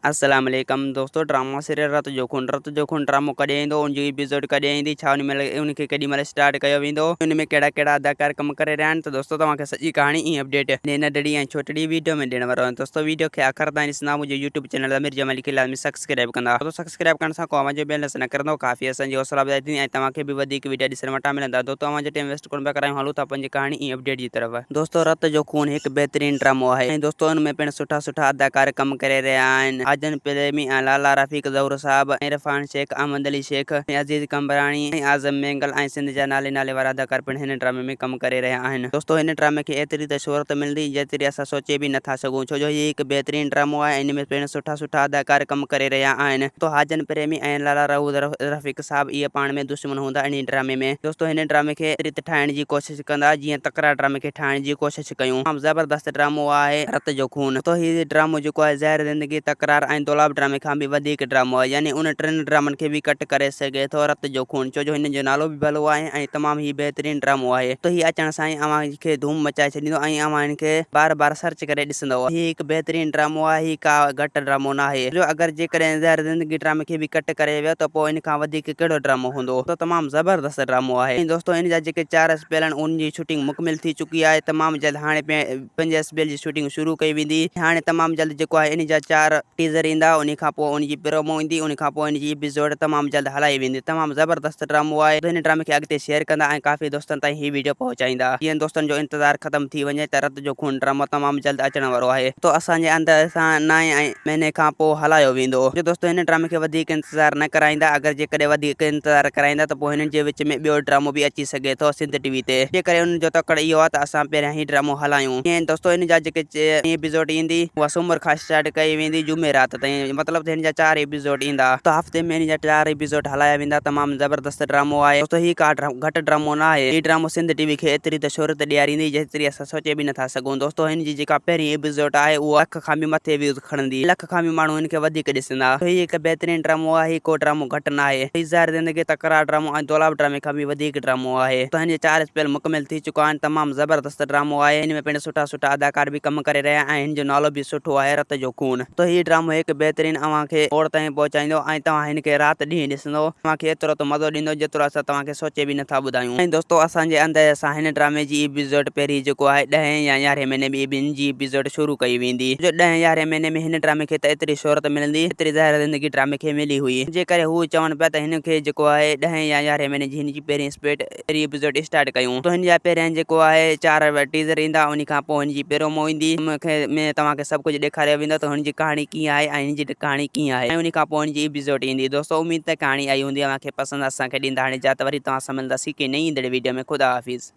السلام عليڪم دوستو ڊرامو سيريل رت جو خون رت جو خون ڊرامو ڪڏهن ايندو ان جو ايپيسوڊ ڪڏهن ايندي ڇا ان مهل ان کي ڪيڏي مهل اسٽارٽ ڪيو ويندو ان ۾ ڪهڙا ڪهڙا اداڪار ڪم ڪري رهيا آهن ته دوستو توهان کي سڄي ڪهاڻي ۽ اپڊيٽ هن ننڍڙي ۽ ڇوٽڙي ويڊيو ۾ ڏيڻ وارو آهيان دوستو ويڊيو کي آخر تائين ڏسندا منهنجو يوٽيوب چينل امير جمالي کي لازمي سبسڪرائب ڪندا دوستو سبسڪرائب ڪرڻ سان ڪو اوهان جو بيلنس نه ڪرندو ڪافي اسان جي حوصلا افزائي ٿيندي ۽ توهان کي به وڌيڪ ويڊيا ڏسڻ وٽان ملندا دوستو اوهان جو ٽيم ويسٽ ڪونه پيا ڪرايون هلون ٿا پنهنجي ڪهاڻي ۽ اپڊيٽ جي طرف. دوستو رت جو خون هڪ بهترين ڊرامو آهي ۽ دوستو ان ۾ پڻ سٺا سٺا اداڪار ڪم ڪري رهيا آهن حاجن پريمي ۽ لالا رفيق زهور صاحب ۽ عرفان شيخ احمد علي شيخ ۽ عزيز قمبراڻي ۽ اعظم مينگل ۽ سنڌ جا نالي نالي وارا اداڪار پڻ هن ڊرامي ۾ ڪم ڪري رهيا آهن دوستو هن ڊرامي کي ايتري ته شهرت ملندي جيتري اسان سوچي به نٿا سگهون ڇو جو هي هڪ بهترين ڊرامو آهي ۽ ان ۾ پڻ سٺا سٺا اداڪار ڪم ڪري رهيا آهن دوستو حاجن پريمي ۽ لالا رفيق صاحب اهي پاڻ ۾ دشمن هوندا انهي ڊرامي ۾ دوستو هن ڊرامي کي اهڙي ريت ٺاهڻ جي ڪوشش ڪندا جيئن تڪرار ڊرامي کي ٺاهڻ جي ڪوشش ڪيون. تمام زبردست ڊرامو آهي رت جو خون. دوستو هي ڊرامو جيڪو آهي زهر زندگي، تڪرار ۽ دولاب ڊرامي کان به وڌيڪ ڊرامو آهي يعني ان ٽن ڊرامن کي به ڪٽ ڪري سگهي ٿو رت جو خون ڇو جو هن جو نالو به ڀلو آهي ۽ تمام هي بهترين ڊرامو آهي دوستو هي اچڻ سان ئي اوهان کي ڌوم مچائي ڇڏيندو ۽ اوهان هن کي بار بار سرچ ڪري ڏسندو. هي هڪ بهترين ڊرامو آهي هي ڪا گهٽ ڊرامو ناهي جو اگر جيڪڏهن زهر زندگي ڊرامي کي به ڪٽ ڪري ويو ته پوء ان کان وڌيڪ ڪهڙو ڊرامو هوندو ته تمام زبردست ڊرامو آهي ۽ دوستو ان جا جيڪي چار اسپيل آهن انهن جي شوٽنگ مڪمل ٿي چڪي آهي تمام جلد هاڻي پنج اسپيل جي شوٽنگ شروع ڪئي ويندي هاڻي تمام جلد جيڪو آهي ان جا چار ٽيزر ايندا انهي کان پوء ان جي پرومو ايندي ان کان پوء ان جي ايپيسوڊ تمام جلد هلائي ويندي تمام زبردست ڊرامو آهي هن ڊرامي کي اڳتي شيئر ڪندا ۽ ڪافي دوستن تائين هي ويڊيو پهچائيندا جيئن دوستن جو انتظار ختم ٿي وڃي ته رت جو خون ڊرامو تمام جلد اچڻ وارو آهي تو اسان جي اندر سان نائين مهيني کان پوء هلايو ويندو جو دوستو هن ڊرامي کي وڌيڪ انتظار نه ڪرائيندا اگر جيڪڏهن وڌيڪ انتظار ڪرائيندا ته پوء هنن جي وچ ۾ ٻيو ڊرامو به اچي سگهي ٿو سنڌ ٽي وي تي جي ڪري انهن جو تڪڙ اهو آهي ته اسان پهريان هي ڊرامو هلايون جيئن دوستو هن جا جيڪي ايپيسوڊ ايندي اها سومر کان اسٽارٽ ڪئي ويندي جمعي رات تائين مطلب ته هن جا چار ايپيسوڊ ايندا ته هفتي ۾ هن جا چار ايپيسوڊ هلايا ويندا تمام زبردست ڊرامو آهي دوستو هي ڪا گهٽ ڊرامو نه آهي هي ڊرامو سنڌ ٽي وي کي ايتري ته شهرت ڏياريندي جيتري اسان سوچي به نٿا سگهون دوستو هن جي جيڪا پهرين ايپيسوڊ آهي اهو لک کان به مٿي ويوز کڻندي لک کان به ماڻهو هن کي وڌيڪ ڏسندا هي هڪ بهترين ڊرامو آهي هي ڪو ڊرامو گهٽ نه آهي هي زهر زندگي تڪرار ڊرامو ۽ دولاب ڊرامي کان به وڌيڪ ڊرامو آهي دوستو هن جا چار اسپيل مڪمل ٿي چڪا آهن تمام زبردست ڊرامو آهي هن ۾ پڻ سٺا سٺا اداڪار به ڪم ڪري رهيا آهن هن جو نالو به سٺو آهي رت جو خون دوستو هي ڊرامو هڪ بهترين اوهان کي موڙ تائين پهچائيندو ۽ توهان هن کي رات ڏينهن ڏسندو اوهان کي ايترو ته مزو ڏيندو جيترو اسان توهان کي سوچي به نٿا ٻڌايون ۽ دوستو اسان جي اندازي سان هن ڊرامي جي ايپيسوڊ پهرين جيڪو آهي ڏهين يا يارهين مهيني ۾ ٻن جي ايپيسوڊ شروع ڪئي ويندي جو ڏهين يارهين مهيني ۾ هن ڊرامي کي ته ايتري شهرت ملندي جيتري زهر زندگي ڊرامي کي ملي هئي جي ڪري هو چون پيا ته هن کي جيڪو آهي ڏهين يا يارهين مهيني جي هن جي پهرين اسپيڊ پهرين ايپيسوڊ اسٽارٽ ڪيون ته هن جا پهريان جيڪو آهي چار ٽيزر ايندا انهي کان پوء هن جي پرومو ايندي ان کي ۾ توهان کي سڀ ڪجهه ڏيکاريو ويندو ته هن جي ڪهاڻي ڪيئن آهي ۽ هن جي ڪهاڻي ڪيئن آهي ۽ انهي کان پوء هن جي ايپيسوڊ ايندي دوستو اميد ته ڪهاڻي آئي هوندي اوهان کي پسند اسان کي ڏيندا هاڻي اجازت وري توهان سان ملنداسين ڪنهن نئين ايندڙ ويڊيو ۾ خدا حافظ.